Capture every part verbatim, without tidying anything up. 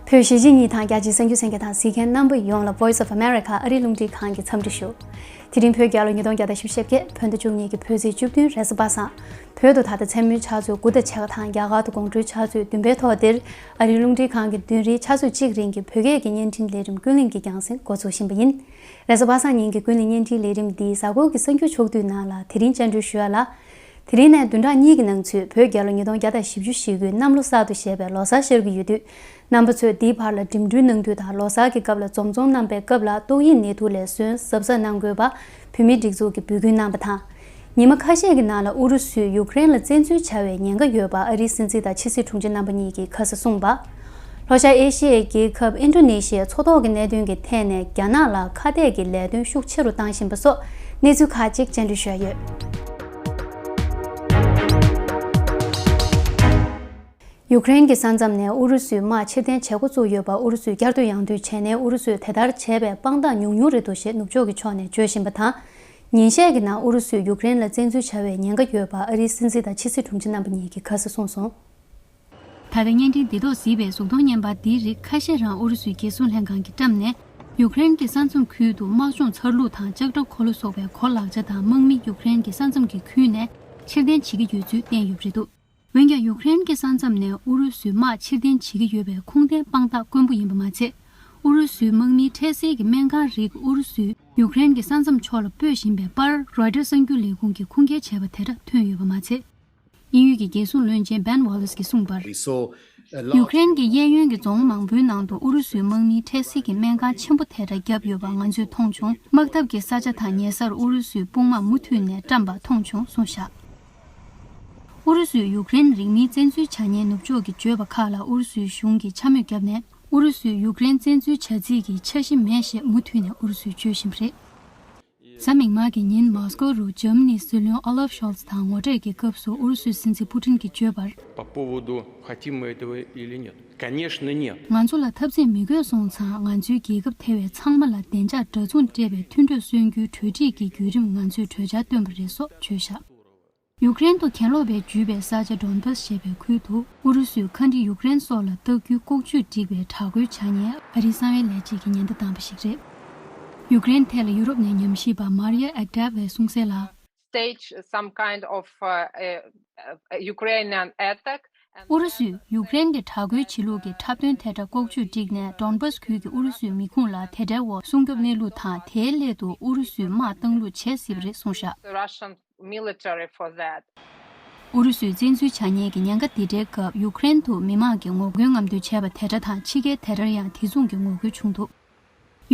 བོད་གཞིས་བྱེས་གཉིས་དང་རྒྱ་ཆེའི་གསར་འགྱུར་གསན་མཁན་དང་གཟིགས་མཁན་རྣམ་པ་ཡོངས་ལ་Voice of America ཨ་རིའི་རླུང་འཕྲིན་ཁང་གི་འཚམས་འདྲི་ཞུ། དེ་རིང་བོད་རྒྱལ་ལོ་ཉིས་སྟོང་བརྒྱ་དང་བཞི་བཅུ་ཞེ་བརྒྱད། བོད་ཟླ་བཅུ་གཉིས་ཀྱི་བོད་ཚེས་བཅུ་བདུན་རེས་གཟའ་པ་སངས། བོད་དུ་ད་ལྟ་མཚན་མོའི་ཆུ་ཚོད་དགུ་དང་ཕྱེད་ཀ་དང་རྒྱ་གར་དུ་དགོང་དྲོའི་ཆུ་ཚོད་བདུན་པའི་ཐོག་འདིར་ཨ་རིའི་རླུང་འཕྲིན་ཁང་གི་བདུན་རེའི་ཆུ་ཚོད་གཅིག་རིང་གི་བོད་སྐད་ཀྱི་བརྙན་འཕྲིན་ལས་རིམ་ཀུན་གླེང་གི་རྒྱང་སྲིང་འགོ་འཛུགས་བཞིན་པ་ཡིན། རེས་གཟའ་པ་སངས་ཉིན་གྱི་ཀུན་གླེང་བརྙན་འཕྲིན་ལས་རིམ་འདིའི་གཟའ་འཁོར་གྱི་གསར་འགྱུར་ཕྱོགས་བསྡུས་ནང་ལ་དེ་རིང་བཅར་འདྲི་ཞུ་ཡ་ལ། དེ་རིང་ནས་བདུན་ཕྲག་གཉིས་ཀྱི་ནང་ཚུད་བོད་རྒྱལ་ལོ་ཉིས་སྟོང་བརྒྱ་དང་བཞི་བཅུ་ཞེ་དགུའི་གནམ་ལོ་གསར་དུ་བཞད་པའི་ལོ་གསར་ཤར་གྱི་ཡོད་དུས། རྣམ་པ་ཚོས་འདིའི་བར་ལ་འགྲིམ་འགྲུལ་གནང་དུས་དང་ལོ་གསར་གྱི་སྐབས་ལ་འཛོམས་འཛོམས་གནང་པའི་སྐབས་ལ་ཏོག་དབྱིབས་ནད་དུག་ལས་གསོན་གཟབ་གཟབ་གནང་དགོས་པ་བོད་མིའི་སྒྲིག་འཛུགས་ཀྱིས་འབོད་སྐུལ་གནང་པ་དང་། ཉི་མ་ཁ་ཤས་ཀྱི་ནང་ལ་ཨུ་རུ་སུས་ཡུཀ་རེན་ལ་བཙན་འཛུལ་བྱ་བའི་ཉེན་ཁ་ཡོད་པ་ཨ་རིའི་སྲིད་འཛིན་དང་ཕྱི་སྲིད་དྲུང་ཆེ་རྣམ་པ་གཉིས་ཀྱིས་ཁ་སང་གསུངས་པ། ལྷོ་ཤར་ཨེ་ཤི་ཡའི་རྒྱལ་ཁབ་ཨིན་ཌོ་ནེ་ཤི་ཡའི་མཚོ་ཐོག་གི་གནད་དོན་གྱི་ཐད་ནས་རྒྱ་ནག་ལ་ཁ་གཏད་ཀྱི་ལས་དོན་ཤུགས་ཆེ་རུ་བཏང་བཞིན་པ་སོགས་གནས་ཚུལ་ཁག་ཅིག་བཅར་འདྲི་ཞུ་ཡ་ཡོད། ཡུཀ་རེན་གྱི་ས་མཚམས་ནས་ཨུ་རུ་སུའི་དམག་ཕྱིར་འཐེན་བྱེད་འགོ་བཙུགས་ཡོད་པ་ཨུ་རུ་སུས་བསྐྱར་ཟློས་ཡང་ཟློས་བྱས་ནས་ཨུ་རུ་སུས་དེ་ལྟར་བྱས་པའི་དཔང་རྟགས་ཉུང་ཉུང་རེད་འདུག་ཞེས་ནུབ་ཕྱོགས་ཀྱི་ཕྱོགས་ནས་བརྗོད་བཞིན་པ་དང་། ཉིན་ཤས་ཀྱི་ནང་ཨུ་རུ་སུས་ཡུཀ་རེན་ལ་བཙན་འཛུལ་བྱ་བའི་ཉེན་ཁ་ཡོད་པ་ཨ་རིའི་སྲིད་འཛིན་དང་ཕྱི་སྲིད་དྲུང་ཆེ་རྣམ་པ་གཉིས་ཀྱིས་ཁ་སང་གསུངས་སོང་། ད་ལྟ་བརྙན་འཕྲིན་འདི་ཐོག་གཟིགས་པའི་གཟུགས་མཐོང་བརྙན་པར་འདིའི་རིགས་ཁ་ཤས་རང་ཨུ་རུ་སུའི་རྒྱལ་སྲུང་ལྷན་ཁང་གིས་བཀྲམས་ནས། ཡུཀ་རེན་གྱི་ས་མཚམས་ཁུལ་དུ་དམག་སྦྱོང་ཚར་ལུགས་དང་ལྕགས་དྲ་འཁོར་ལོ་སོགས་པའི་གོ་ལག་ཆ་དང་དམག་མི་ཡུཀ་རེན་གྱི་ས་མཚམས་ཀྱི་ཁུལ་ནས་ཕྱིར་འཐེན་བྱེད་ཀྱི་ཡོད་ཚུལ་བསྟན་ཡོད་པ་རེད་འདུག་འོན་ཀྱང་ཡུཀ་རེན་གྱི་ས་མཚམས་ནས་ཨུ་རུ་སུའི་དམག་ཕྱིར་འཐེན་བྱེད་ཀྱི་ཡོད་པའི་ཁུངས་ལྡན་དཔང་རྟགས་དཀོན་པོ་ཡིན་པ་མ་ཚད། ཨུ་རུ་སུའི་དམག་མིའི་འཕྲལ་སེལ་གྱི་སྨན་ཁང་རིགས་ཨུ་རུ་སུས་ཡུཀ་རེན་གྱི་ས་མཚམས་ཕྱོགས་ལ་སྤོས་བཞིན་པའི་པར་རོའི་ཊར་གསར་འགྱུར་ལས་ཁུངས་ཀྱིས་ཁུངས་སྐྱེལ་བྱས་པ་དེ་འདྲ་ཐོན་ཡོད་པ་མ་ཚད། དབྱིན་ཡུལ་གྱི་རྒྱལ་སྲུང་བློན་ཆེན་Ben Wallace གྱིས་གསུངས་པར། We saw a large ཡུཀ་རེན་གྱི་གཡས་གཡོན་གྱི་རྫོང་མང་པོའི་ནང་དུ་ཨུ་རུ་སུའི་དམག་མིའི་འཕྲལ་སེལ་གྱི་སྨན་ཁང་ཆེན་པོ་དེ་འདྲ་བརྒྱབ་ཡོད་པ་ང་ཚོས་མཐོང་བྱུང་། དམག་འཐབ་ཀྱི་ས་ཆ་དང་ཉེ་སར་ཨུ་རུ་སུའི་དཔུང་དམག་མུ་མཐུད་ནས་བཀྲམ་པ་མཐོང་བྱུང་གསུངས་བཞག་ཨུ་རུ་སུས་ཡུཀ་རེན་རིང་མིན་བཙན་འཛུལ་བྱ་ཉེན་ནུབ་ཕྱོགས་ཀྱི་བརྗོད་པ་ཁག་ལ་ཨུ་རུ་སུའི་གཞུང་གིས་འཕྱ་སྨོད་བརྒྱབ་ནས། ཨུ་རུ་སུས་ཡུཀ་རེན་བཙན་འཛུལ་བྱ་རྩིས་ཀྱི་འཆར་གཞི་མེད་ཞེས་མུ་མཐུད་ནས་ཨུ་རུ་སུས་བརྗོད་བཞིན་པ་རེད། གཟའ་མིག་དམར་གྱི་ཉིན་མོ་སི་ཀོ་རུ་འཇར་མ་ནིའི་སྲིད་བློན་ཨོ་ལབ་ཤོལ་ཚ་དང་ངོ་འཕྲད་ཀྱི་སྐབས་སུ་ཨུ་རུ་སུའི་སྲིད་འཛིན་པུ་ཏིན་གྱིས་བརྗོད་པར། По поводу, хотим мы этого или нет. Конечно, нет. ང་ཚོ་ལ་འཐབ་འཛིང་མི་དགོས་སོང་ཙང་ང་ཚོའི་རྒྱལ་ཁབ་ཐེ་བའི་ཚང་མ་ལ་བདེ་འཇགས་འདྲ་མཚུངས་སྤྲད་པའི་མཐུན་གྲོས་སོན་རྒྱུའི་གྲོས་འགྲིག་གི་བརྒྱུད་རིམ་ང་ཚོས་གྲོས་འཆར་བཏོན་པ་རེད་སོགས་བརྗོད་བཞག་ཡུཀ་རེན་དུ་གྱེན་ལོག་པས་བརྒྱུད་པའི་ས་ཆ་ཌོན་བྷ་སི་ཞེས་པའི་ཁུལ་དུ་ཨུ་རུ་སུས་མཁའ་འགྲུལ་ཡུཀ་རེན་སོགས་ལ་གཏོགས་རྒྱུའི་ལྐོག་ཇུས་བསྒྲིགས་པའི་དྲག་རྒོལ་བྱ་ཉེས་ཨ་རིའི་གསང་བའི་ལས་བྱེད་ཀྱིས་ཉེན་བརྡ་བཏང་པ་ཞིག་རེད། ཡུཀ་རེན་ཐད་ལ་ཡུ་རོབ་ནས་ཉམས་ཞིབ་པ་མར་ཡ་ཨེག་ཏྲ་བའི་གསུང་གསལ་ལ། Stage some kind of uh, uh, uh, Ukrainian attack. And ཨུ་རུ་སུས་ཡུཀ་རེན་གྱི་དྲག་རྒོལ་བྱེད་ལུགས་ཀྱི་འཁྲབ་སྟོན་དེ་འདྲ་ལྐོག་ཇུས་བསྒྲིགས་ནས་ཌོན་བྷ་སི་ཁུལ་གྱི་ཨུ་རུ་སུའི་མི་ཁུངས་ལ་དེ་འདྲའི་འོག་སྲུང་སྐྱོབ་གནས་ལུགས་དང་དེའི་སླད་དུ་ཨུ་རུ་སུའི་དམག་བཏང་ལུགས་བྱས་སྲིད་པ་རེད་གསུངས་བཞག The Russian military for that. ཨུ་རུ་སུས་བཙན་འཛུལ་བྱ་ཉེས་ཀྱི་ཉེན་ཁ་འདི་འདྲའི་སྐབས་ཡུཀ་རེན་དུ་མི་མང་གིས་ངོ་རྒོལ་རྔམ་སྟོན་བྱས་པ་དེ་འདྲ་དང་ཕྱི་རྒྱལ་དེ་འདྲར་ཡང་དེ་མཚུངས་ཀྱི་ངོ་རྒོལ་བྱུང་འདུག་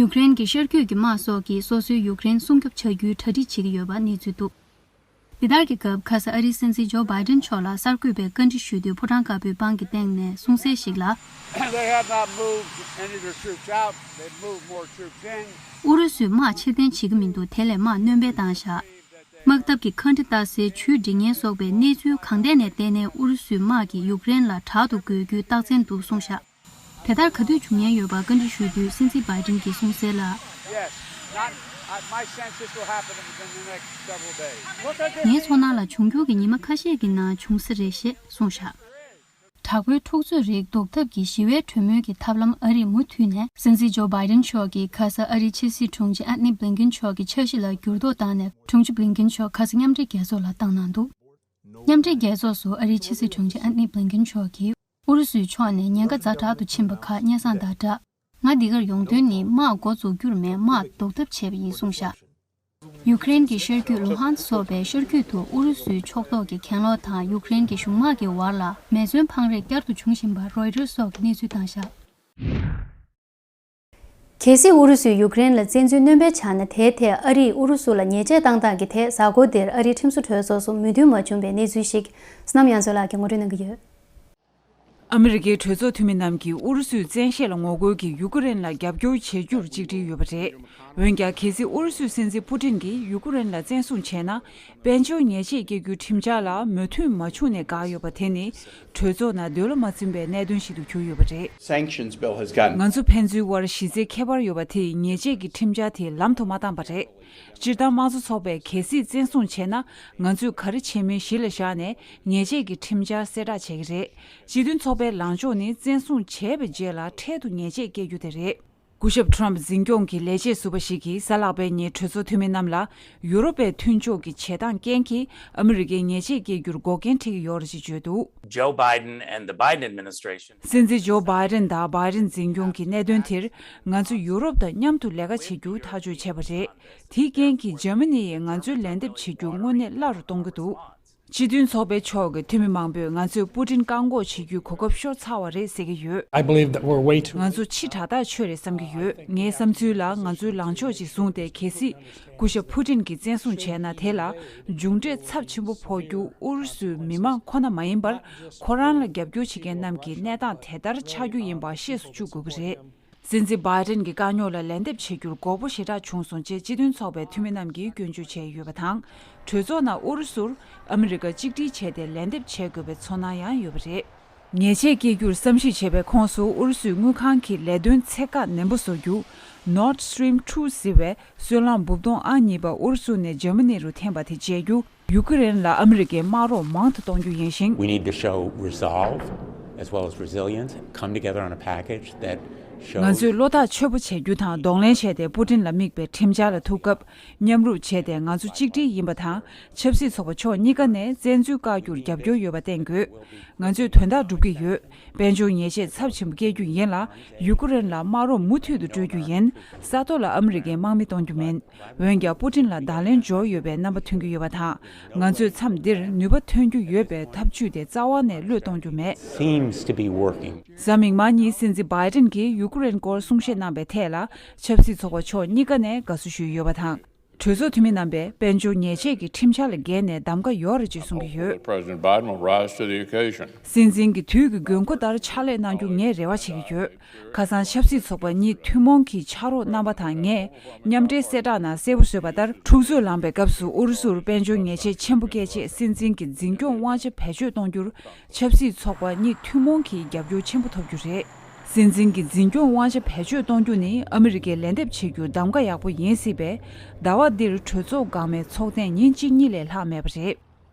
ཡུཀ་རེན་གྱི་ཤར་རྒྱུད་ཀྱི་དམག་སོགས་ཀྱིས་སོ་སོའི་ཡུཀ་རེན་སྲུང་སྐྱོབ་བྱ་རྒྱུའི་གྲ་སྒྲིག་བྱེད་ཀྱི་ཡོད་པ་གནས་ཚུལ་འདུག་འདི་ལྟར་གྱི་སྐབས་ཁ་ས་ཨ་རིའི་སྲིད་འཛིན་ཇོ་བྷའི་ཏིན་མཆོག་ལ་གསར་འགོད་པས་བཀའ་འདྲི་ཞུས་དུས་ཕོ་བྲང་དཀར་པོའི་པང་གི་སྟེང་ནས་གསུང་གསལ་ཞིག་ལ། They have not moved any of their troops out. They moved more troops in. ཨུ་རུ་སུས་དམག་ཕྱིར་འཐེན་བྱེད་ཀྱི་མི་འདུག་དེ་ལས་དམག་སྣོན་པ་བཏང་བཞག་དམག་འཐབ་ཀྱི་ཁ་འདྲི་ལྟ་སའི་ཇུས་འབྲི་མཁན་སོགས་པའི་གནས་ཚུལ་གང་ཐད་ནས་བལྟས་ནའི་ཨུ་རུ་སུའི་དམག་གིས་ཡུཀ་རེན་ལ་དྲག་ཏུ་རྒོལ་རྒྱུའི་རྟགས་མཚན་འདུག་གསུངས་བཞག་དེ་ལྟར་ག་དུས་འབྱུང་ཉེན་ཡོད་པར་བཀའ་འདྲི་ཞུས་དུས་སྲིད་འཛིན་བྷའི་ཏིན་གྱིས་གསུངས་གསལ་ལ། Yes. Not, uh, my sense is will happen within the next several days. ངའི་ཚོར་སྣང་ལ་འབྱུང་འགྱུར་གྱི་ཉི་མ་ཁ་ཤས་ཀྱི་ནང་འབྱུང་ས་རེད་ཞེས་གསུངས་བཞག་དྲག་པོའི་འཁྲུག་རྩོད་རིགས་ཟློག་ཐབས་ཀྱི་ཞི་བའི་གྲོས་མོལ་གྱི་ཐབས་ལམ་ཨ་རིས་མུ་མཐུད་ནས་སྲིད་འཛིན་ཇོ་བྷའི་ཏིན་མཆོག་གིས་ཁ་ས་ཨ་རིའི་ཕྱི་སྲིད་དྲུང་ཆེ་ཨན་ནི་བྷི་ལིན་ཀིན་མཆོག་གི་འཆར་གཞི་ལ་འགྱུར་ལྡོག་བཏང་ནས་དྲུང་ཆེ་བྷི་ལིན་ཀིན་མཆོག་ཁ་ས་མཉམ་འབྲེལ་རྒྱལ་ཚོགས་ལ་བཏང་གནང་འདུག་མཉམ་འབྲེལ་རྒྱལ་ཚོགས་སུ་ཨ་རིའི་ཕྱི་སྲིད་དྲུང་ཆེ་ཨན་ནི་བྷི་ལིན་ཀིན་མཆོག་གིས། ཨུ་རུ་སུའི་ཕྱོགས་ནས་ཉེན་ཁ་ཛ་དྲག་ཏུ་ཕྱིན་པ་ཁག་སྙན་སེང་དང་སྦྲགས། ང་འདི་གར་ཡོང་དོན་ནི་དམག་འགོ་འཛུགས་རྒྱུར་མེད། དམག་ཟློག་ཐབས་བྱས་པ་ཡིན་གསུངས་བཞག་ཡུཀ་རེན་གྱི་ཤར་རྒྱུད་ལུ་ཧན་སོགས་པའི་ཤར་རྒྱུད་དུ་ཨུ་རུ་སུའི་ཕྱོགས་གཏོགས་ཀྱི་གྱེན་ལོག་དང་ཡུཀ་རེན་གྱི་གཞུང་དམག་གི་བར་ལ་མེ་མཚོན་འཕང་རེས་བསྐྱར་དུ་འབྱུང་བཞིན་པ་རོའི་ཊར་སོགས་ཀྱིས་གནས་ཚུལ་བཏང་བཞག་གལ་སྲིད་ཨུ་རུ་སུས་ཡུཀ་རེན་ལ་བཙན་འཛུལ་སྣོན་པའི་ཆ་ནས་དེའི་ཐད་ཨ་རིས་ཨུ་རུ་སུ་ལ་ཉེས་ཆད་བཏང་སྟངས་ཀྱི་ཐད་གཟའ་འཁོར་འདིར་ཨ་རིའི་ཁྲིམས་བཟོ་གྲོས་ཚོགས་སུ་མོས་མཐུན་མ་བྱུང་བའི་གནས་ཚུལ་ཞིག་བསོད་ནམས་དབྱངས་མཚོ་ལགས་ཀྱིས་ངོ་སྤྲོད་གནང་གི་ཡོད། ཨ་མི་རི་ཀའི་གྲོས་ཚོགས་འཐུས་མི་རྣམས་ཀྱིས་ཨུ་རུ་སུའི་བཙན་ཤེད་ལ་ངོ་རྒོལ་གྱིས་ཡུ་ཀེ་རེན་ལ་རྒྱབ་སྐྱོར་བྱེད་རྒྱུར་གཅིག་སྒྲིལ་ཡོད་པ་རེད། འོན་ཀྱང་གལ་སྲིད་ཨུ་རུ་སུའི་སྲིད་འཛིན་པུ་ཏིན་གྱིས་ཡུ་ཀེ་རེན་ལ་བཙན་བཟུང་བྱས་ན། དཔལ་འབྱོར་ཉེས་ཆད་བཀལ་རྒྱུའི་ཁྲིམས་འཆར་ལ་མོས་མཐུན་མ་བྱུང་ནས་འགག་ཡོད་པ་དེ་ནི། གྲོས་ཚོགས་ནང་འདོད་བློ་མ་ཚིམ་པའི་གནད་དོན་ཞིག་ཏུ་གྱུར་ཡོད་པ་རེད། Sanctions bill has gone. ང་ཚོ་ཕན་ཚུན་དབར་གཞི་རྩའི་ཁྱད་པར་ཡོད་པ་དེས་ཉེས་ཆད་ཀྱི་ཁྲིམས་འཆར་དེ་ལམ་དུ་མ་བཏང་པ་རེད། སྤྱིར་བཏང་དམངས་གཙོ་ཚོགས་པས་གལ་སྲིད་བཙན་བཟུང་བྱས་ན། ང་ཚོས་ག་རེ་བྱེད་མིན་གཞི་ལ་བཞག་ནས་ཉེས་ཆད་ཀྱི་ཁྲིམས་འཆར་གསལ་བསྒྲགས་བྱེད་ཀྱི་རེད། སྤྱི་མཐུན་ཚོགས་ པའི་ལངས་ཕྱོགས་ནི་བཙན་བཟུང་བྱས་པའི་རྗེས་ལ་འཕྲལ་དུ་ཉེས་ཆད་བཀལ་རྒྱུ་དེ་རེད། སྐུ་ཞབས་ཁྲོམ་འཛིན་སྐྱོང་གི་ལས་བྱེད་ཟུར་པ་ཞིག་གིས་གཟའ་ལྷག་པའི་ཉིན་གྲོས་ཚོགས་འཐུས་མི་རྣམས་ལ་ཡུ་རོབ་པའི་མཐུན་ཕྱོགས་ཀྱི་བྱེད་སྟངས་རྐྱེན་གྱིས་ཨ་མི་རི་ཀའི་ཉེས་ཆད་བཀལ་རྒྱུར་འགོག་རྐྱེན་འཕྲད་ཀྱི་ཡོད་རེད་ཅེས་བརྗོད་འདུག། Joe Biden and the Biden administration སྲིད་འཛིན་ཇོ་བྷའི་ཌེན་དང་བྷའི་ཌེན་འཛིན་སྐྱོང་གི་གནད་དོན་དེར་ང་ཚོ་ཡུ་རོབ་དང་མཉམ་དུ་ལས་ཀ་བྱེད་རྒྱུ་ཐག་གཅོད་བྱས་པ་རེད། དེའི་རྐྱེན་གྱིས་འཇར་མ་ནི་ཡིས་ང་ཚོའི་ལན་འདེབས་བྱེད་རྒྱུ་དངོས་གནས་སླ་རུ་གཏོང་གི་འདུག། སྤྱི་མཐུན་ཚོགས་པའི་ཕྱོགས་ཀྱི་འཐུས་མི་མང་པོས་ང་ཚོས་པུ་ཏིན་བཀག་འགོག་བྱེད་རྒྱུའི་གོ་སྐབས་ཤོར་ཚར་བ་རེད་ཟེར་གྱི་ཡོད། I believe that we're way too ང་ཚོ་ཕྱི་དྲག་ཐག་ཆོད་རེད་བསམ་གྱི་ཡོད། ངའི་བསམ་ཚུལ་ལ་ང་ཚོའི་ལངས་ཕྱོགས་ཅིག་བཟུང་སྟེ། གལ་སྲིད་སྐུ་ཞབས་ཕུ་ཏིན་གྱིས་བཙན་བཟུང་བྱས་ན། དེ་ལ་མཇུག་འབྲས་ཚབས་ཆེན་པོ་ཕོག་རྒྱུ་ཨུ་རུ་སུའི་མི་མང་ཁོ་ན་མ་ཡིན་པར། ཁོ་རང་ལ་རྒྱབ་སྐྱོར་བྱེད་མཁན་རྣམས་ཀྱི་གནས་སྟངས་དེ་ལྟར་ཆགས་རྒྱུ་ཡིན་པ་ཤེས་སུ་བཅུག་དགོས་ཀྱི་རེད། སྲིད་འཛིན་བྷའི་ཌེན་གྱི་དཀའ་རྙོག་ལ་ལན་འདེབས་བྱེད་རྒྱུར་དགོས་པ་ཞེ་དྲག་བྱུང་སོང་ཅེས་སྤྱི་མཐུན་ཚོགས་པའི་འཐུས་མི་རྣམས་ཀྱིས་སྐྱོན་བརྗོད་བྱས་ཡོད་པ་དང་། གྲོས་ཚོགས་ནང་ཨུ་རུ་སུར་ཨ་མི་རི་ཀ་གཅིག་སྒྲིལ་བྱས་ཏེ་ལན་འདེབས་བྱེད་དགོས་པའི་ཚོར་སྣང་ཡང་ཡོད་པ་རེད། ཉེས་ཆད་བཀལ་རྒྱུར་བསམ་གཞིག་བྱེད་པའི་ཁོངས་སུ་ཨུ་རུ་སུའི་དངུལ་ཁང་གི་ལས་དོན་ཚད་བཀག་ནན་པོ་བཟོ་རྒྱུ། Nord Stream two ཟེར་བའི་སོལ་རླངས་འབུབ་ཐོན་ཨང་གཉིས་པ་ཨུ་རུ་སུ་ནས་འཇར་མ་ནི་རུ་འཐེན་པ་དེ་བཅད་རྒྱུ། ཡུ་ཀེ་རེན་ལ་ཨ་མི་རི་ཀའི་དམག་རོགས་མང་དུ་གཏོང་རྒྱུ་ཡིན་ཞིང་། We need to show resolve as well as resilience, come together on a package that shows ང་ཚོས་བློ་ཐག་ཆོད་པོ་བྱེད་རྒྱུ་དང་། གདོང་ལེན་བྱས་ཏེ་པུ་ཏིན་ལ་དམིགས་པའི་ཁྲིམས་འཆར་ལ་ཐུག་སྐབས། མཉམ་རུབ་བྱས་ཏེ་ང་ཚོ་གཅིག་སྒྲིལ་ཡིན་པ་དང་། ཆབ་སྲིད་ཚོགས་པ་ཕྱོགས་གཉིས་ཀ་ནས་བཙན་འཛུལ་བཀག་རྒྱུར་རྒྱབ་སྐྱོར་ཡོད་པ་བསྟན་དགོས། ང་ཚོས་དོན་དག་སྒྲུབ་ཀྱི་ཡོད། དཔལ་འབྱོར་ཉེས་ཆད་ཚབས་ཆེན་པོ་བཀལ་རྒྱུ་ཡིན་ལ། ཡུ་ཀེ་རེན་ལ་དམག་རོགས་མུ་མཐུད་དུ་སྤྲོད་རྒྱུ་ཡིན། ས་ཐོག་ལ་ཨ་མི་རི་ཀའི་དམག་མི་གཏོང་རྒྱུ་མིན། འོན་ཀྱང་པུ་ཏིན་ལ་བརྡ་ལན་འབྱོར་ཡོད་པའི་རྣམ་པ་ཐོན་གྱི་ཡོད་པ་དང་། ང་ཚོས་མཚམས་འདིར་ནུས་པ་ཐོན་རྒྱུ་ཡོད་པའི་ཐབས་ཇུས་དེ་རྩ་བ་ནས་བློས་གཏོང་རྒྱུ་མེད། Seems to be working. གཟའ་མིག་དམར་ཉིན་སྲིད་འཛིན་བྷའི་ཏིན་གྱིས་ཡུ་ཀེ་རེན་སྐོར་གསུང་བཤད་གནང་བའི་ཐད་ལ། ཆབ་སྲིད་ཚོགས་པ་ཕྱོགས་གཉིས་ཀ་ནས་དགའ་བསུ་ཞུས་ཡོད་པ་དང་། གྲོས་ཚོགས་འཐུས་མི་རྣམ་པས་དཔལ་འབྱོར་ཉེས་ཆད་ཀྱི་ཁྲིམས་འཆར་ལ་འགལ་ནས་གདམ་ག་ཡོད་རེད་ཅེས་གསུང་གི་ཡོད། Hopefully, President Biden will rise to the occasion. སྲིད་འཛིན་གྱིས་དུས་ཀྱི་དགོས་མཁོ་ལྟར་ཕྱག་ལས་གནང་རྒྱུ་ངས་རེ་བ་བྱེད་ཀྱི་ཡོད། ཁ་སང་ཆབ་སྲིད་ཚོགས་པ་གཉིས་ཐུན་མོང་གི་ཕྱག་རོགས་རྣམ་པ་དང་ངས་མཉམ་འབྲེལ་གསལ་བསྒྲགས་ནང་གསལ་པོ་བཟོས་པ་ལྟར། འཁྲུག་རྩོད་ལངས་པའི་སྐབས་སུ་ཨུ་རུ་སུར་དཔལ་འབྱོར་ཉེས་ཆད་ཆེན་པོ་བཀལ་ཆེད་སྲིད་འཛིན་གྱི་འཛིན་སྐྱོང་དབང་ཆ་བེད་སྤྱོད་གཏོང་རྒྱུར། ཆབ་སྲིད་ཚོགས་པ་གཉིས་ཐུན་མོང་གིས་རྒྱབ་སྐྱོར་ཆེན་པོ་ཐོབ་རྒྱུ་རེད། སྲིད་འཛིན་གྱི་འཛིན་སྐྱོང་དབང་ཆ་བེད་སྤྱོད་གཏོང་རྒྱུ་ནི་ཨ་མི་རི་ཀས་ལན་འདེབས་བྱེད་རྒྱུར་གདམ་ག་ཡག་པོ་ཡིན་སྲིད་པས། ཟླ་བ་འདིར་གྲོས་ཚོགས་འགག་མེད་ཚོགས་ཐེངས་ཉིན་གཅིག་གཉིས་ལས་ལྷག་མེད་པ་རེད།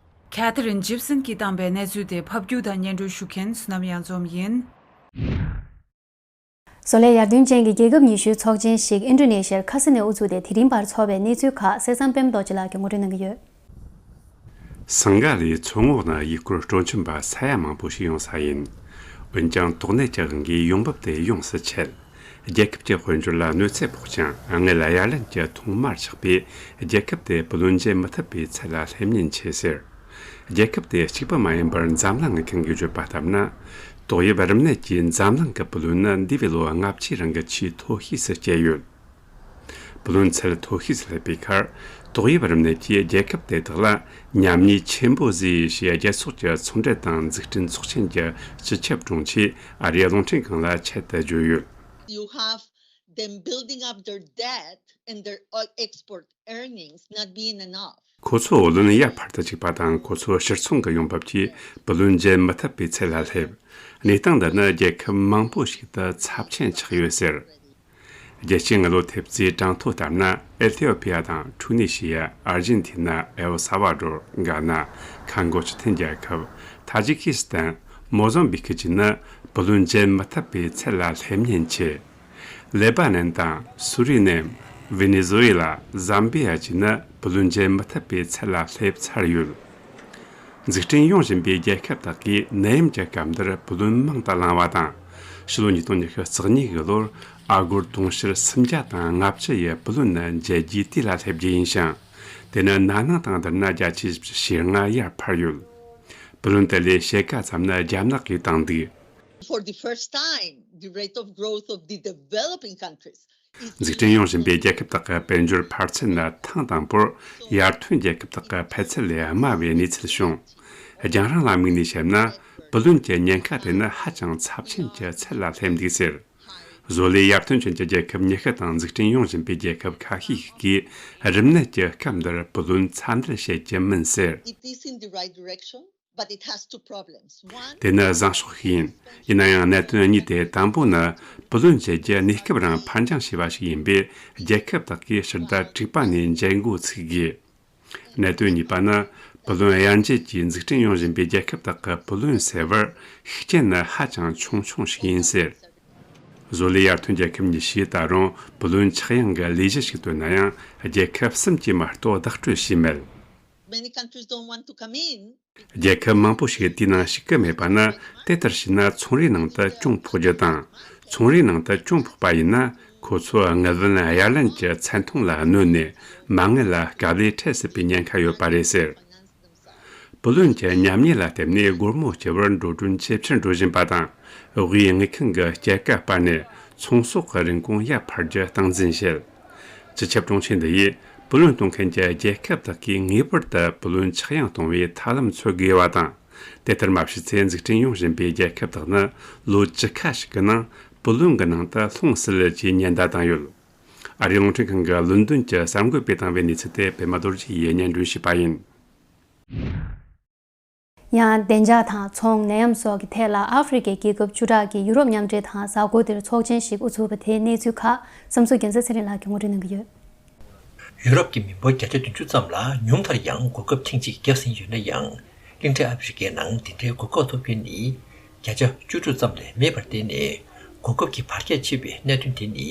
Catherine Gibson གྱིས་བཏང་པའི་གནས་ཚུལ་དེ་ཕབ་སྒྱུར་དང་སྙན་སྒྲོན་ཞུ་མཁན་བསོད་ནམས་གཡང་འཛོམས་ཡིན། བཟོ་ལས་ཡར་ཐོན་ཅན་གྱི་རྒྱལ་ཁབ་ཉི་ཤུའི་ཚོགས་ཆེན་ཞིག་ཨིན་ཌོ་ནེ་ཤི་ཡར་ཁ་ས་ནས་དབུ་ཚུགས་ཏེ། དེ་རིང་བར་ཚོགས་པའི་གནས་ཚུལ་ཁག་གསེར་བཟང་པད་མ་རྡོ་རྗེ་ལགས་ཀྱིས་ངོ་སྤྲོད་གནང་གི་ཡོད། སིངྒ་ལའི་མཚོ་ངོགས་ནང་ཡུལ་སྐོར་སྤྲོ་འཆམ་པ་ས་ཡ་མང་པོ་ཞིག་ཡོང་ས་ཡིན། འོན་ཀྱང་དོགས་གནད་ཀྱི་དབང་གིས་ཡོང་འབབ་དེ་ཡོངས་སུ་ཆད། རྒྱལ་ཁབ་ཀྱི་དཔལ་འབྱོར་ལ་གནོད་འཚེ་ཕོག་ཀྱང་། དངུལ་གཡར་ལེན་གྱི་ཐོག་མར་ཆག་པས་རྒྱལ་ཁབ་དེ་བུ་ལོན་འཇལ་མི་ཐུབ་པའི་ཚད་ལ་སླེབས་ཉེན་ཆེ་ཟེར། རྒྱལ་ཁབ་དེ་གཅིག་པུ་མ་ཡིན་པར་འཛམ་གླིང་མཁན་གྱིས་བརྗོད་པ་ལྟར་ན། ཏོག་དབྱིབས་རིམས་ནད་ཀྱིས་འཛམ་གླིང་གི་བུ་ལོན་ནི་འདས་པའི་ལོ་ལྔ་བཅུའི་རིང་གི་ཆེས་མཐོ་ཤོས་སུ་བསྐྱལ་ཡོད། བུ་ལོན་ཚད་མཐོ་ཤོས་སུ་སླེབས་པའི་ཁར། ཏོག་དབྱིབས་རིམས་ནད་ཀྱིས་རྒྱལ་ཁབ་དེ་དག་ལ་ཉམས་ཉེས་ཆེན་པོ་བཟོས་ཞེས། རྒྱལ་ཚོགས་ཀྱི་ཚོང་འབྲེལ་དང་འཛུགས་སྐྲུན་ཚོགས་ཆེན་གྱི་སྤྱི་ཁྱབ་དྲུང་ཆེས་ཨ་རིའི་རླུང་འཕྲིན་ཁང་ལ་ཆེད་དུ་བརྗོད་ཡོད། You have them building up their debt and their, uh, export earnings not being enough. ཁོ་ཚོ་བུ་ལོན་ཡར་འཕར་དུ་བཅུག་པ་དང་། ཁོ་ཚོ་ཕྱིར་ཚོང་གི་ཡོང་འབབ་ཀྱིས་བུ་ལོན་འཇལ་མི་ཐུབ་པའི་ཚད་ལ་སླེབས། གནས་སྟངས་འདི་ནི་རྒྱལ་ཁབ་མང་པོ་ཞིག་ཏུ་ཚབས་ཆེན་ཆགས་ཡོད་ཟེར། རྒྱལ་སྤྱིའི་དངུལ་ལོར་ཐེབས་རྩའི་གྲངས་ཐོ་ལྟར་ན། ཨེ་ཐི་ཡོ་ཕི་ཡ་དང་། ཁྲུ་ནི་ཤི་ཡ། ཨར་ཇེན་ཐི་ན། ཨེལ་ས་བ་ཌོར། གྷ་ན། ཁ་མགོ་སྤྱི་མཐུན་རྒྱལ་ཁབ། ཐ་ཇི་ཁི་སི་ཐན། མོ་ཟམ་བི་ཁི་བཅས་ནི་བུ་ལོན་འཇལ་མི་ཐུབ་པའི་ཚད་ལ་སླེབས་ཉེན་ཆེ། ལེ་པ་ནན་དང་། སུ་རི་ནེམ། ཝེ་ནེ་ཛུ་ཝེ་ལ། ཛམ་བི་ཡ་བཅས་ནི་བུ་ལོན་འཇལ་མི་ཐུབ་པའི་ཚད་ལ་སླེབས་ཚར་ཡོད། འཛུགས་སྐྲུན་ཡོང་བཞིན་པའི་རྒྱལ་ཁབ་དག་གིས་ནད་ཡམས་ཀྱི་སྐབས་འདིར་བུ་ལོན་མང་དུ་བླངས་པ་དང་། ཕྱི་ལོ་ཉིས་སྟོང་ཉི་ཤུ་རྩ་གཉིས་ཀྱི་ལོར་ཨ་སྒོར་དུང་ཕྱུར་སུམ་བརྒྱ་དང་ལྔ་བཅུ་ཡི་བུ་ལོན་ནི་འཇལ་རྒྱུའི་དུས་ལ་སླེབས་རྒྱུ་ཡིན་ཞིང་། དེ་ནི་ན་ནིང་དང་བསྡུར་ན་བརྒྱ་ཆ་བཞི་བཅུ་ཞེ་ལྔ་ཡར་འཕར་ཡོད། བུ་ལོན་དེ་ལས་ཕྱེད་ཀ་ཙམ་ནི་རྒྱ་ནག་གིས་བཏང་འདུག། For the first time, the rate of growth of the developing countries is འཛུགས་སྐྲུན་ཡོང་བཞིན་པའི་རྒྱལ་ཁབ་དག་གི་དཔལ་འབྱོར་འཕར་ཚད་ནི་ཐེངས་དང་པོར་ཡར་ཐོན་རྒྱལ་ཁབ་དག་གི་འཕར་ཚད་ལས་དམའ་བའི་གནས་ཚུལ་བྱུང་། རྒྱང་རིང་ལ་དམིགས་ནས་བཤད་ན། བུ་ལོན་གྱི་ཉེན་ཁ་དེ་ནི་ཧ་ཅང་ཚབས་ཆེན་གྱི་ཚད་ལ་སླེབས་འདུག་ཟེར། བཟོ་ལས་ཡར་ཐོན་ཅན་གྱི་རྒྱལ་ཁབ་ཉི་ཤུ་དང་འཛུགས་སྐྲུན་ཡོང་བཞིན་པའི་རྒྱལ་ཁབ་ཁ་ཤས་ཤིག་གིས་རིམས་ནད་ཀྱི་སྐབས་འདིར་བུ་ལོན་ཚ་འདར་བྱེད་ཀྱི་མིན་ཟེར། It is in the right direction, but it has two problems. One, དེ་ནི་བཟང་ཕྱོགས་ཤིག་ཡིན། ཡིན་ན་ཡང་གནད་དོན་གཉིས་ཏེ། དང་པོ་ནི་བུ་ལོན་འཇལ་རྒྱུ་གནས་སྐབས་རིང་ཕར་འགྱངས་བྱས་པ་ཞིག་ཡིན་པས། རྒྱལ་ཁབ་དག་གིས་ཕྱི་ཟླ་དྲུག་པ་ནས་འཇལ་འགོ་ཚུགས་དགོས། གནད་དོན་གཉིས་པ་ནི། བུ་ལོན་དབྱེ་འབྱེད་ཀྱིས་འཛུགས་སྐྲུན་ཡོང་བཞིན་པའི་རྒྱལ་ཁབ་དག་གི་བུ་ལོན་སེལ་བར་ཤུགས་རྐྱེན་ནི་ཧ་ཅང་ཆུང་ཆུང་ཞིག་ཡིན་ཟེར། བཟོ་ལས་ཡར་ཐོན་རྒྱལ་ཁབ་ཉི་ཤུས་ད་རུང་བུ་ལོན་ཆག་ཡང་གི་ལས་གཞི་ཞིག་བཏོན་ན་ཡང་རྒྱལ་ཁབ་གསུམ་གྱིས་མ་གཏོགས་བདག་སྤྲོད་བྱས་མེད། Many countries don't want to come in. རྒྱལ་ཁབ་མང་པོ་ཞིག་དེའི་ནང་ཞུགས་ཀྱི་མེད་པ་ནི་ཚོང་རའི་ནང་དུ་གྱོང་ཕོག་རྒྱུ་དང་། ཚོང་རའི་ནང་དུ་གྱོང་ཕོག་པ་ཡིན་ན་ཁོ་ཚོ་དངུལ་བུན་གཡར་ལེན་གྱི་མཚན་མཐོང་ལ་གནོད་ནས་མ་དངུལ་ལ་དཀའ་ལས་འཕྲད་སྲིད་པའི་ཉེན་ཁ་ཡོད་པ་རེད་ཟེར། བུ་ལོན་གྱི་ཉམས་ཉེས་ལ་བརྟེན་ནས་སྒོར་མོ་སྤྱི་བོར་འགྲོ་གྲོན་ཇེ་ཆེར་འགྲོ་བཞིན་པ་དང་། དབུས་དངུལ་ཁང་གི་སྐྱེད་ཀ་སྤར་ནས་ཚོང་ཟོག་གི་རིན་གོང་ཡར་འཕར་རྒྱུ་སྟངས་འཛིན་བྱེད། སྤྱི་ཁྱབ་དྲུང་ཆེ་འདི་ཡིས་བུ་ལོན་གཏོང་མཁན་གྱི་རྒྱལ་ཁབ་དག་གིས་ངེས་པར་དུ་བུ་ལོན་ཆག་ཡང་གཏོང་བའི་ཐབས་ལམ་འཚོལ་དགོས་པ་དང་། དེ་ལྟར་མ་བྱས་ཚེ་འཛུགས་སྐྲུན་ཡོང་བཞིན་པའི་རྒྱལ་ཁབ་དག་ནི་ལོ་བཅུ་ཁ་ཞིག་གི་ནང་བུ་ལོན་གྱི་ནང་དུ་ལྷུང་སྲིད་ཅེས་ཉེན་བརྡ་བཏང་ཡོད། ཨ་རིའི་རླུང་འཕྲིན་ཁང་གི་ལོན་ཌོན་གྱི་གསར་འགོད་པས་བཏང་བའི་གནས་ཚུལ་དེ་པད་མ་རྡོ་རྗེ་ཡིས་སྙན་སྒྲོན་ཞུས་པ་ཡིན། ཡང་བདེ་འཇགས་དང་ཚོང་ནད་ཡམས་སོགས་ཀྱི་ཐད་ལ་ཨ་ཧྥེ་རི་ཁའི་རྒྱལ་ཁབ་བཅུ་ཕྲག་གིས་ཡུ་རོབ་མཉམ་འབྲེལ་དང་གཟའ་འཁོར་འདིར་ཚོགས་ཆེན་ཞིག་དབུ་ཚུགས་པ་དེའི་གནས་ཚུལ་ཁག་བསམ་གཟིགས་རྒྱལ་མཚན་ཚེ་རིང་ལགས་ཀྱིས་ངོ་སྤྲོད་གནང་གི་ཡོད། ཡུ་རོབ་ཀྱི་མི་འབོར་བརྒྱ་ཆ་བདུན་ཅུ་ཙམ་ལ་ཉུང་མཐར་ཡང་གོ་སྐབས་ཐེངས་གཅིག་བརྒྱབ་ཟིན་ཡོད་ན་ཡང་། གླིང་ཕྲན་ཨ་ཧྥེ་རི་ཁའི་ནང་འདི་འདྲའི་གོ་སྐབས་ཐོབ་མཁན་ནི་བརྒྱ་ཆ་བཅུ་དྲུག་ཙམ་ལས་མེད་པར་བརྟེན་ནས། གོ་སྐབས་ཀྱི་བར་ཁྱད་ཆེ་བའི་གནད་དོན་དེ་ནི་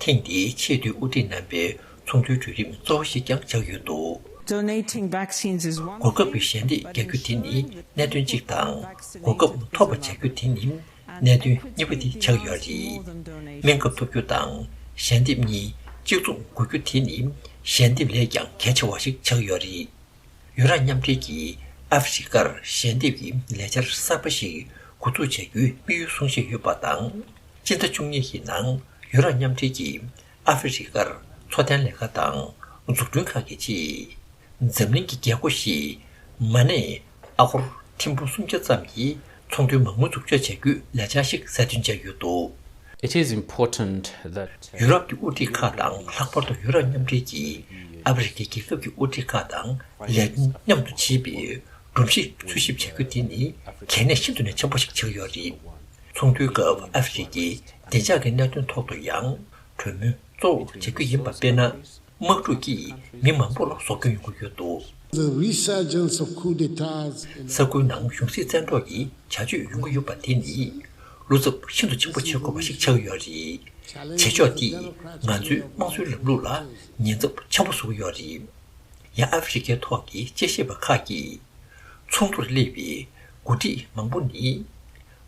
ཐེངས་འདིའི་ཆེས་མཐོའི་དབུ་ཁྲིད་རྣམ་པའི་ཚོགས་འདུའི་གྲོས་རིམ་གཙོ་བོ་ཞིག་ཀྱང་ཆགས་ཡོད་འདུག Donating vaccines is one གོ་སྐབས་ཀྱི་ཞལ་འདེབས་རྒྱག་རྒྱུ་དེ་ནི་གནད་དོན་གཅིག་དང་། གོ་སྐབས་ཐོབ་པ་བྱ་རྒྱུ་དེ་ནི་གནད་དོན་གཉིས་པ་དེ་ཆགས་ཡོད་རེད། སྨན་ཁབ་ཐོབ་རྒྱུ་དང་ཞལ་འདེབས་གཉིས་གཅིག་མཚུངས་དགོས་རྒྱུ་དེ་ནི་ཞལ་འདེབས་ལས་ཀྱང་གལ་ཆེ་བ་ཞིག་ཆགས་ཡོད་རེད། ཡུ་རོབ་མཉམ་འབྲེལ་གྱིས་ཨ་ཧྥེ་རི་ཁར་ཞལ་འདེབས་ཀྱི་ལས་འཆར་གསར་པ་ཞིག་འགོ་འཛུགས་བྱ་རྒྱུའི་དམིགས་ཡུལ་བཟུང་བཞིན་ཡོད་པ་དང་། སྤྱི་ཟླ་བཅུ་གཉིས་ཀྱི་ནང་ཡུ་རོབ་མཉམ་འབྲེལ་གྱིས་ཨ་ཧྥེ་རི་ཁར་འཚོ་རྟེན་ལས་ཀ་དང་འཛུགས་སྐྲུན་ཁག་གི་ཆེད། འཛམ་གླིང་གི་རྒྱལ་སྒོ་བཞི། མ་གནས་ཨ་སྒོར་ཐེར་འབུམ་སུམ་བརྒྱ་ཙམ་གྱི་ཚོང་དོན་མ་དངུལ་འཛུགས་སྐྱོང་བྱ་རྒྱུའི་ལས་འཆར་ཞིག་གསལ་སྟོན་བྱས་ཡོད་འདུག It is important that ཡུ་རོབ་ཀྱི་དབུ་ཁྲིད་ཁག་དང་། ལྷག་པར་དུ་ཡུ་རོབ་མཉམ་འབྲེལ་གྱིས་ཨ་ཧྥེ་རི་ཁའི་རྒྱལ་ཁབ་ཀྱི་དབུ་ཁྲིད་ཁག་དང་ལས་དོན་མཉམ་དུ་བྱེད་པའི་སྒྲོམ་གཞི་འཚོལ་ཞིབ་བྱ་རྒྱུ་དེ་ནི་གལ་གནད་ཤིན་ཏུ་ནས་ཆེན་པོ་ཞིག་ཆགས་ཡོད་རེད། ཚོགས་འདུའི་སྐབས་ཨ་ཧྥེ་རི་ཁའི་བདེ་འཇགས་ཀྱི་གནད་དོན་ཐོག་ཏུ་ཡང་གྲོས་མོལ་གཙོ་བོར་བྱ་རྒྱུ་ཡིན་པ་དཔེར་ན། དམག་འཁྲུག་གིས་མི་མང་པོ་ལ་སྲོག་སྐྱོན་ཡོང་གི་ཡོད་འདུག The resurgence of coup d'etats in ས་ཁུལ་ནང་གཞུང་སྲིད་བཙན་འཕྲོག་གི་བྱ་སྤྱོད་ཡོང་གི་ཡོད་པ་དེ་ནི་བློ་འཚབ་ཤིན་ཏུ་ཆེན་པོ་བྱེད་དགོས་པ་ཞིག་ཆགས་ཡོད་རེད། བྱེད་ཕྱོགས་འདིས་ང་ཚོའི་དམངས་གཙོའི་ལམ་ལུགས་ལ་ཉེན་ཚབས་ཆེན་པོ་བཟོ་གི་ཡོད་རེད། ཡང་ཨ་ཧྥེ་རི་ཁའི་ཐོག་གི་དཔྱད་ཞིབ་པ་ཁག་གིས། ཚོགས་འདུར་སླེབས་པའི་འགོ་ཁྲིད་མང་པོ་ནི།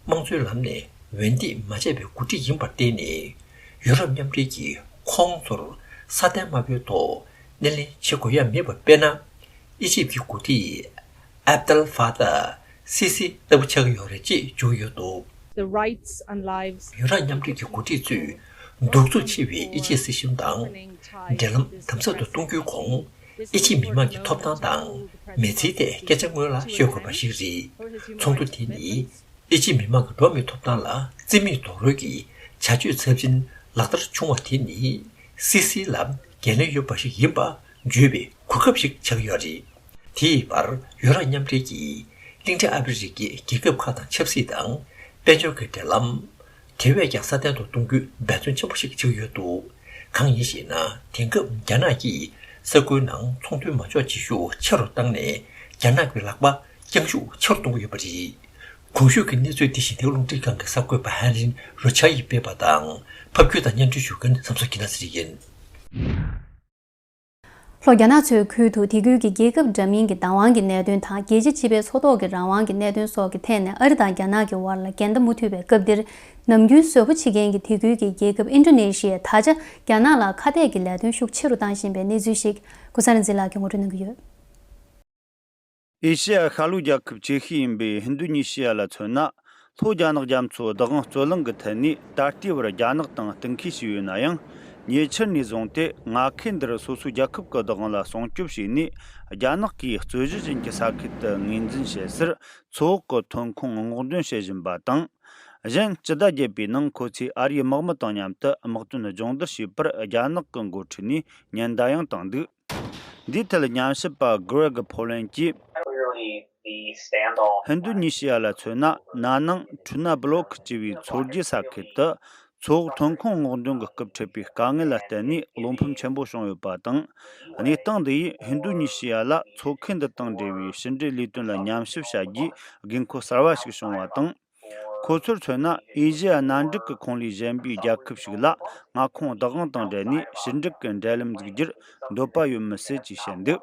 དམངས་གཙོའི་ལམ་ནས་འོས་འདེམས་མ་བྱས་པའི་འགོ་ཁྲིད་ཡིན་པར་བརྟེན་ནས། ཡུ་རོབ་མཉམ་འབྲེལ་གྱིས་ཁོང་ཚོར་སྲ་བརྟན་དམའ་བའི་ཐོག་སྣེ་ལེན་བྱེད་དགོས་ཡ་མེད་པ་དཔེར་ན། ཨི་ཇིབ་ཀྱི་འགོ་ཁྲིད་ཨབ་དལ་ཧྥ་ཏཱ་སི་སི་ལྟ་བུ་ཆགས་ཀྱི་ཡོད་རེད་ཅེས་བརྗོད་ཀྱི་ཡོད་འདུག The rights and lives ཡུ་རོབ་མཉམ་འབྲེལ་གྱི་འགོ་ཁྲིད་ཚོས་གདུག་རྩུབ་ཆེ་བའི་ཨི་ཇིབ་སྲིད་གཞུང་དང་འབྲེལ་ལམ་དམ་ཟབ་ཏུ་གཏོང་རྒྱུའི་གོང་། ཨི་ཇིབ་མི་དམངས་ཀྱི་ཐོབ་ཐང་དང་མི་ཚེའི་ཐད་སྐད་ཆ་སྔོན་ལ་ཤོད་དགོས་པ་ཞིག་རེད། ཚོགས་འདུ་དེ་ནི་ཨི་ཇིབ་མི་དམངས་ཀྱི་འགྲོ་བ་མིའི་ཐོབ་ཐང་ལ་བརྩི་མེད་རྡོག་རོལ་གྱི་བྱ་སྤྱོད་ཚབས་ཆེན་ལག་བསྟར་བྱུང་བ་དེ་ནི་སི་སི་ལ་འགན་ལེན་ཡོད་པ་ཞིག་ཡིན་པ་བརྗོད་པའི་གོ་སྐབས་ཤིག་ཆགས་ཡོད་རེད། དེའི་བར་ཡུ་རོབ་མཉམ་འབྲེལ་གྱིས་གླིང་ཕྲན་ཨ་ཧྥེ་རི་ཁའི་རྒྱལ་ཁབ་ཁག་དང་ཆབ་སྲིད་དང་དཔལ་འབྱོར་གྱི་འབྲེལ་ལམ། དེ་བས་ཀྱང་སྲ་བརྟན་དུ་གཏོང་རྒྱུའི་འབད་བརྩོན་ཆེན་པོ་ཞིག་བྱེད་ཀྱི་ཡོད་འདུག་གང་ཡིན་ཞེ་ན། དེང་སྐབས་རྒྱ་ནག་གིས་ས་ཁུལ་ནང་ཚོང་དོན་མ་འཇོག་བྱེད་ཤུགས་ཆེ་རུ་བཏང་ནས། རྒྱ་ནག་གི་ལག་པ་བརྐྱང་ཤུགས་ཆེ་རུ་གཏོང་གི་ཡོད་པ་རེད། གོང་ཞུས་ཀྱི་གནས་ཚུལ་འདི་ཞི་བདེ་རླུང་འཕྲིན་ཁང་གི་གསར་འགོད་པ་ཧན་རིན་རུ་ཆ་ཡིས་སྤེལ་བ་དང་། ཕབ་སྒྱུར་དང་སྙན་སྒྲོན་ཞུ་མཁན་བསམ་གཟུགས་སྐྱིད་སྣང་ཟེར་ཡིན། ལྷོ་རྒྱ་ནག་མཚོའི་ཁུལ་དུ་དེ་ཁུལ་གྱི་རྒྱལ་ཁབ་འདྲ་མིན་གྱི་བདག་དབང་གི་གནད་དོན་དང་། རྒྱལ་སྤྱི་སྤྱི་པའི་མཚོ་ཐོག་གི་རང་དབང་གི་གནད་དོན་སོགས་ཀྱི་ཐད་ནས་ཨ་རི་དང་རྒྱ་ནག་གི་དབར་ལ་འགལ་ཟླ་མུ་མཐུད་པའི་སྐབས་འདིར། ནམ་རྒྱུན་བཟོ་པོ་བྱེད་མཁན་གྱི་དེ་ཁུལ་གྱི་རྒྱལ་ཁབ་ཨིན་ཌོ་ནེ་ཤི་ཡས་ད་ཆ་རྒྱ་ནག་ལ་ཁ་གཏད་ཀྱི་ལས་དོན་ཤུགས་ཆེ་རུ་བཏང་བཞིན་པའི་གནས་ཚུལ་ཞིག་ཀུན་བཟང་རིག་འཛིན་ལགས་ཀྱིས་ངོ་སྤྲོད་གནང་གི་ཡོད། ཨེ་ཤེ་ཡ་ཤར་ལྷོའི་རྒྱལ་ཁབ་ཆེ་ཤོས་ཡིན་པའི་ཧིན་རྡུ་ཉི་ཤི་ཡ་ལ་མཚོན་ན། ལྷོ་རྒྱ་ནག་རྒྱ་མཚོའི་བདག་དབང་རྩོད་གླེང་གི་ཐད་ནས་ད་ལྟའི་བར་རྒྱ་ནག་དང་གཏན་འཁེལ་བྱས་ཡོད་ན་ཡང་། ཉེ་ཆར་ནས་བཟུང་སྟེ་མངའ་ཁུལ་འདིར་སོ་སོའི་རྒྱལ་ཁབ་ཀྱི་བདག་དབང་ལ་སྲུང་སྐྱོབ་བྱས་ནས། རྒྱ་ནག་གིས་རྩོད་གཞི་ཅན་གྱི་ས་ཁུལ་དུ་ངོས་འཛིན་བྱེད་སར། མཚོ་འོག་གི་ཐོན་ཁུངས་སྔོག་འདོན་བྱེད་བཞིན་པ་དང་། གཞན་སྤྱི་ཟླ་བརྒྱད་པའི་ནང་ཁོ་ཚོས་ཨ་རིའི་དམག་མི་དང་མཉམ་དུ་དམག་དོན་སྦྱོང་བརྡར་བྱས་པར་རྒྱ་ནག་གི་འགོ་ཁྲིད་ནས་ཉེན་བརྡ་ཡང་བཏང་འདུག་འདིའི་ཐད་ཉམས་ཞིབ་པ་གྷི་རེག་ཕོ་ལན་གྱིས། ཧིན་རྡུ་ཉི་ཤི་ཡ་ལ་མཚོན་ན། ན་ནིང་ཁྲུ་ན་བྷི་ལོག་ཅེས་པའི་མཚོ་རྒྱུད་ས་ཁུལ་དུ། མཚོ་འོག་ཐོན་ཁུངས་སྔོག་འདོན་གྱི་སྐབས་འཕྲད་པའི་དཀའ་ངལ་ལ་བརྟེན་ནས་བློ་ཕམ་ཆེན་པོ་བྱུང་ཡོད་པ་དང་། གནས་སྟངས་འདི་ཡིས་ཧིན་རྡུ་ཉི་ཞི་ཡ་ལ་མཚོ་ཁུལ་འདི་དང་འབྲེལ་བའི་ཕྱི་འབྲེལ་ལས་དོན་ལ་ཉམས་ཞིབ་བྱ་རྒྱུའི་དགོས་མཁོ་གསར་བ་ཞིག་བྱུང་བ་དང་། ཁོ་ཚོར་མཚོན་ན། ཨེ་ཤེ་ཡ་གནམ་འབྲེལ་གྱི་ཁོངས་ལས་གཞན་པའི་རྒྱལ་ཁབ་ཞིག་ལ་མངའ་ཁོངས་བདག་དབང་དང་འབྲེལ་ནས་ཕྱི་འབྲེལ་གྱི་འབྲེལ་ལམ་འཛུགས་རྒྱུར་འདོད་པ་ཡོད་མི་སྲིད་ཅེས་བཤད་འདུག།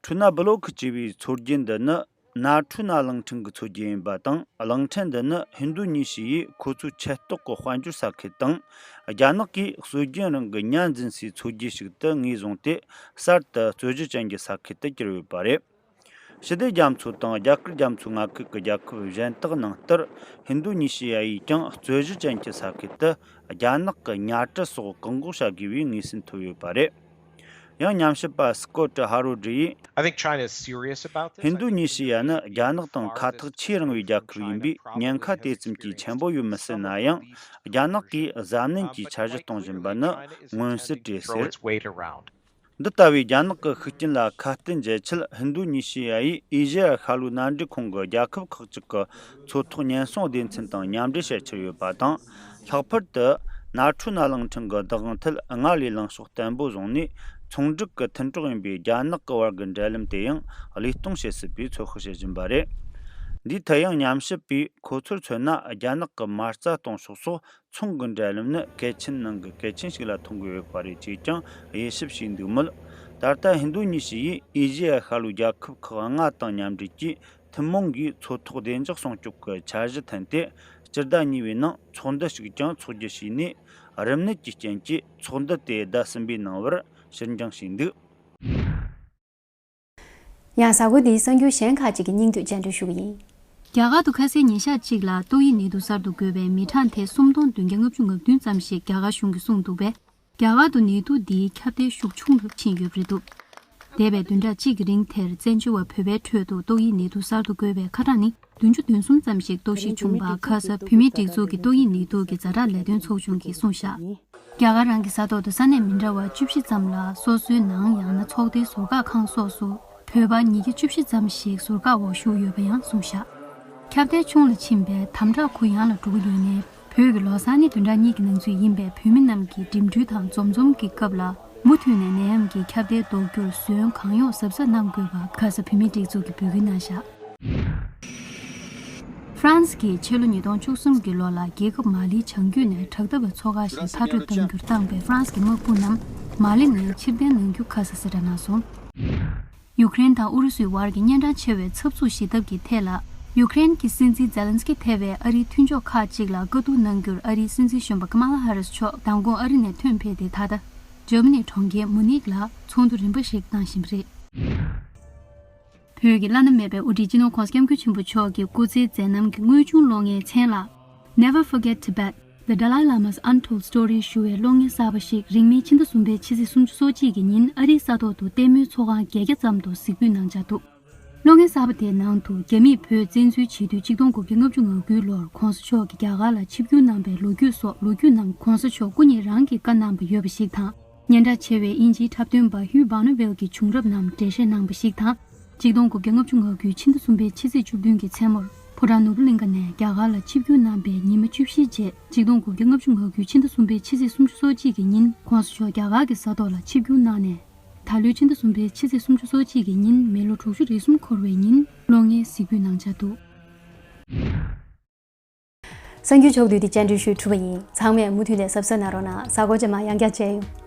ཁྲུ་ན་བི་ལོ་ཁི་ཅེས་པའི་མཚོ་རྒྱུད་འདི་ནི་ན་ཁྲུ་ན་གླིང་ཕྲན་གྱི་མཚོ་རྒྱུད་ཡིན་པ་དང་། གླིང་ཕྲན་འདི་ནི་ཧིན་རྡུ་ཉི་ཞི་ཡས་ཁོ་ཚོའི་ཆེ་མཐོང་གི་དཔལ་འབྱོར་ས་ཁུལ་དང་། རྒྱ་ནག་གིས་སྲོལ་རྒྱུན་རང་གི་གཉའ་འཛིན་སའི་མཚོ་རྒྱུད་ཞིག་ཏུ་ངོས་བཟུང་སྟེ། གསར་དུ་རྩོད་གཞི་ཅན་གྱི་ས་ཁུལ་དུ་གྱུར་ཡོད་པ་རེད། ཞི་བདེ་རྒྱ་མཚོ་དང་རྒྱ་གར་རྒྱ་མཚོའི་མངའ་ཁུལ་གྱི་རྒྱལ་ཁབ་གཞན་དག་ནང་ལྟར། ཧིན་རྡུ་ཉི་ཞི་ཡ་ཡིས་ཀྱང་རྩོད་གཞི་ཅན་གྱི་ས་ཁུལ་དུ་རྒྱ་ནག་གི་གཉའ་ཁྲི་སོགས་བཀག་འགོག་བྱ་དགོས་པའི་ངོས་ཟིན་ཐོབ་ཡོད་པ་རེད། ཡང་ཉམས་ཞིབ་པ་སི་ཀོ་ཊི་ཧ་རོ་ཌི་ཡིས། I think China is serious about this. ཧིན་རྡུ་ཉི་ཞི་ཡ་ནི་རྒྱ་ནག་དང་ཁ་ཐག་ཆེས་རིང་བའི་རྒྱལ་ཁབ་ཡིན་པས། ཉེན་ཁ་དེ་ཙམ་གྱིས་ཆེན་པོ་ཡོད་མི་སྲིད་ན་ཡང་། རྒྱ་ནག་གིས་གཟབ་ནན་གྱིས་འཆར་གཞི་གཏོང་བཞིན་པ་ནི་མངོན་གསལ་རེད་ཟེར། འདི་ལྟ་བུའི་རྒྱ་ནག་གི་ཤུགས་རྐྱེན་ལ་ཁ་གཏད་འཇལ་ཆེད། ཧིན་རྡུ་ཉི་ཞི་ཡ་ཡིས་ཨེ་ཤེ་ཡ་ཤར་ལྷོའི་མནའ་འབྲེལ་ཁོངས་ཀྱི་རྒྱལ་ཁབ་ཁག་ཅིག་གི་མཚོ་ཐོག་ཉེན་སྲུང་སྡེ་ཚན་དང་མཉམ་འབྲེལ་བྱེད་འཆར་ཡོད་པ་དང་། ལྷག་པར་དུ་ན་ཁྲུ་ན་གླིང་ཕྲན་གྱི་བདག་དབང་ཐད་སྔར་ལས་ལངས་ཕྱོགས་བརྟན་པོ་བཟུང་ནས། ཚོང་འབྲེལ་གྱི་མཐུན་གྲོགས་ཡིན་པའི་རྒྱ་ནག་གི་བར་གྱི་འབྲེལ་ལམ་དེ་ཡང་བློས་གཏོང་བྱེད་སྲིད་པའི་ཚོད་དཔག་བྱེད་བཞིན་པ་རེད། འདིའི་ཐད་ཡང་ཉམས་ཞིབ་པས། ཁོ་ཚོར་མཚོན་ན། རྒྱ་ནག་གི་མ་རྩ་གཏོང་ཕྱོགས་སོགས། ཚོང་གི་འབྲེལ་ལམ་ནི་གལ་ཆེན་ནང་གི་གལ་ཆེན་ཞིག་ལ་མཐོང་གི་ཡོད་པ་རེད་ཅེས་ཀྱང་དབྱེ་ཞིབ་བྱས་འདུག་མོད། ད་ལྟ་ཧིན་རྡུ་ཉི་ཞི་ཡིས་ཨེ་ཤེ་ཡ་ཤར་ལྷོའི་རྒྱལ་ཁབ་ཁག་ལྔ་དང་མཉམ་འབྲེལ་གྱིས། ཐུན་མོང་གིས་མཚོ་ཐོག་བདེ་འཇགས་སྲུང་སྐྱོབ་ཀྱི་འཆར་གཞི་འཐེན་ཏེ། སྤྱི་ཟླ་གཉིས་པའི་ནང་ཚོགས་འདུ་ཞིག་ཀྱང་འཚོགས་རྒྱུ་བྱས་ནས། རིམས་ནད་ཀྱི་རྐྱེན་གྱིས་ཚོགས་འདུ་དེ་ཟླ་གསུམ་པའི་ནང་བར་ཕྱིར་འགྱངས་བྱས་འདུག། ཡང་གཟའ་འཁོར་འདིའི་གསར་འགྱུར་གཞན་ཁག་ཅིག་གི་སྙིང་བསྡུས་སྙན་སྒྲོན་ཞུ་གི་ཡིན། རྒྱ་གར་དུ་ཁ་སང་ཉིན་ཞག་གཅིག་ལ་ཏོག་དབྱིབས་ནད་དུག་གསར་དུ་འགོས་པའི་མི་གྲངས་དེ་སུམ་སྟོང་བདུན་བརྒྱ་ལྔ་བཅུ་ང་བདུན་ཙམ་ཞིག་རྒྱ་གར་གཞུང་གིས་གསུངས་འདུག་པས། རྒྱ་གར་དུ་ནད་དུག་འདིའི་ཁྱབ་གདལ་ཤུགས་ཆུང་དུ་ཕྱིན་ཡོད་པ་རེད་འདུག། འདས་པའི་བདུན་ཕྲག་གཅིག་གི་རིང་དེར་བཙན་བྱོལ་བ་བོད་པའི་ཁྲོད་དུ་ཏོག་དབྱིབས་ནད་དུག་གསར་དུ་འགོས་པའི་ཁ་གྲངས་ནི། བདུན་ཅུ་དོན་གསུམ་ཙམ་ཞིག་གཏོར་བཤིག་བྱུང་བ། ཁ་ས་བོད་མིའི་སྒྲིག་འཛུགས་ཀྱི་ཏོག་དབྱིབས་ནད་དུག་གི་ཛ་དྲག་ལས་དོན་ཚོགས་ཆུང་གིས་གསུངས་བཞག། རྒྱ་གར་རང་གི་ས་ཐོག་ཏུ་ས་གནས་མི་འདྲ་བ་བཅུ་བཞི་ཙམ་ལ་སོ་སོའི་ནང་ཡང་ན་ཚོགས་སྡེའི་ཟུར་བཀག་ཁང་སོགས་སུ་བོད་པ་ཉིས་བརྒྱ་བཅུ་བཞི་ཙམ་ཞིག་ཟུར་བཀག་འོག་བཞུགས་ཡོད་པ་ཡང་གསུངས་བཞག། ཁྱབ་གདལ་ཆུང་ལ་ཕྱིན་པས་དམ་དྲག་གུ་ཡངས་ལ་འགྲོ་གི་ཡོད་ནའི། བོད་ཀྱི་ལོ་གསར་ནི་བདུན་ཕྲག་གཉིས་ཀྱི་ནང་ཚུད་ཡིན་པས། བོད་མི་རྣམས་ཀྱིས་འགྲིམ་འགྲུལ་དང་འཛོམས་འཛོམས་ཀྱི་སྐབས་ལ་མུ་མཐུད་ནས་ནད་ཡམས་ཀྱི་ཁྱབ་གདལ་ཟློག་རྒྱུར་ཟོན་གང་ཡོང་གཟབ་གཟབ་གནང་དགོས་པ། ཁ་ས་བོད་མིའི་སྒྲིག་འཛུགས་ཀྱིས་འབོད་སྐུལ་གནང་བཞག། ཧྥ་རན་སི་གིས་ཕྱི་ལོ་ཉིས་སྟོང་བཅུ་གསུམ་གྱི་ལོ་ལ་རྒྱལ་ཁབ་མ་ལིའི་བྱང་རྒྱུད་ནས་དྲག་འཐབ་པའི་ཚོགས་ཁག་ཞིག་མཐར་སྐྲོད་གཏོང་རྒྱུར་བཏང་པའི་ཧྥ་རན་སི་གི་དམག་དཔུང་རྣམས་མ་ལི་ནས་ཕྱིར་འཐེན་གནང་རྒྱུ་ཁ་གསལ་གསལ་བསྒྲགས་གནང་སོང་། ཡུ་ཀེ་རེན་དང་ཨུ་རུ་སུའི་བར་གྱི་གཉན་འཕྲང་ཆེ་བའི་འཚབ་འཚུབ་ཞི་ཐབས་ཀྱི་ཐད་ལ། ཡུ་ཀེ་རེན་གྱི་སྲིད་འཛིན་ཛེ་ལན་སི་ཀི་ཐེ་བས་ཨ་རིའི་མཐུན་ཕྱོགས་ཁག་ཅིག་ལ་བཀའ་བསྡུར་གནང་རྒྱུར་ཨ་རིའི་སྲིད་འཛིན་གཞོན་པ་ཀ་མ་ལ་ཧ་རིས་མཆོག་མདང་དགོང་ཨ་རི་ནས་ཐོན་ཕེབས་ཏེ། ད་ལྟ་འཇར་མ་ནིའི་གྲོང་ཁྱེར་མུ་ནིག་ལ་ཚོགས་འདུ་རིམ་པ་ཞིག་གནང་བཞིན་པ་རེད། བོད་ཀྱི་བླ་ན་མེད་པའི་དབུ་ཁྲིད་སྤྱི་ནོར་༸གོང་ས་༸སྐྱབས་མགོན་ཆེན་པོ་མཆོག་གི་སྐུ་ཚེའི་མཛད་རྣམ་གྱི་དངོས་བྱུང་གློག་བརྙན་མཚན་ལ། Never Forget Tibet, The Dalai Lama's Untold Story ཞུ་བའི་གློག་བརྙན་གསར་པ་ཞིག་རིང་མིན་ཕྱི་ཟླ་གསུམ་པའི་ཕྱི་ཚེས་སུམ་ཅུ་སོ་གཅིག་གི་ཉིན་ཨ་རིའི་ས་ཐོག་ཏུ་ལྟད་མོའི་ཚོགས་ཁང་བརྒྱད་བརྒྱ་ཙམ་དུ་གཟིགས་འབུལ་གནང་འཆར་འདུག། གློག་བརྙན་གསར་པ་དེའི་ནང་དུ་རྒྱ་མིས་བོད་བཙན་འཛུལ་བྱེད་དུས་ཆིག་སྟོང་དགུ་བརྒྱ་ལྔ་བཅུ་ང་དགུའི་ལོར་༸གོང་ས་མཆོག་གིས་རྒྱ་གར་ལ་ཆིབས་བསྒྱུར་གནང་པའི་ལོ་རྒྱུས་སོགས་ལོ་རྒྱུས་རྣམས་༸གོང་ས་མཆོག་སྐུ་ཉིད་རང་གིས་བཀའ་གནང་པ་ཡོད་པ་ཞིག་དང་། སྙན་གྲགས་ཆེ་བའི་དབྱིན་ཇིའི་འཁྲབ་སྟོན་པ་ཧུའུ་བྷ་ནོ་ཝེལ་གྱི་བྱུང་རབས་རྣམས་འགྲེལ་བཤད་གནང་པ་ཞིག་དང་། ཆིག་སྟོང་དགུ་བརྒྱ་ལྔ་བཅུ་ང་དགུའི་ཕྱི་ཟླ་གསུམ་པའི་ཕྱི་ཚེས་བཅུ་བདུན་གྱི་མཚན་མོར་ཕོ་བྲང་ནོར་བུ་གླིང་ག་ནས་རྒྱ་གར་ལ་ཆིབས་བསྒྱུར་གནང་པའི་ཉི་མ་བཅུ་བཞིའི་རྗེས། ཆིག་སྟོང་དགུ་བརྒྱ་ལྔ་བཅུ་ང་དགུའི་ཕྱི་ཟླ་གསུམ་པའི་ཕྱི་ཚེས་སུམ་ཅུ་སོ་གཅིག་གི་ཉིན་༸གོང་ས་མཆོག་རྒྱ་གར་གྱི་ས་ཐོག་ལ་ཆིབས་བསྒྱུར་གནང་ནས། ད་ལོའི་ཕྱི་ཟླ་གསུམ་པའི་ཕྱི་ཚེས་སུམ་ཅུ་སོ་གཅིག་གི་ཉིན་མི་ལོ་དྲུག་ཅུ་རེ་གསུམ་འཁོར་བའི་ཉིན་གློག་བརྙན་གཟིགས་འབུལ་གནང་འཆར་འདུག། གསར་འགྱུར་ཕྱོགས་བསྡུས་འདི་བཅར་འདྲི་ཞུས་གྲུབ་པ་ཡིན། ཚང་མས་མུ་མཐུད་ནས་གཟབ་གཟབ་གནང་རོགས་གནང་། གཟའ་འཁོར་རྗེས་མ་ཡང་བསྐྱར་མཇལ་ཡོང་།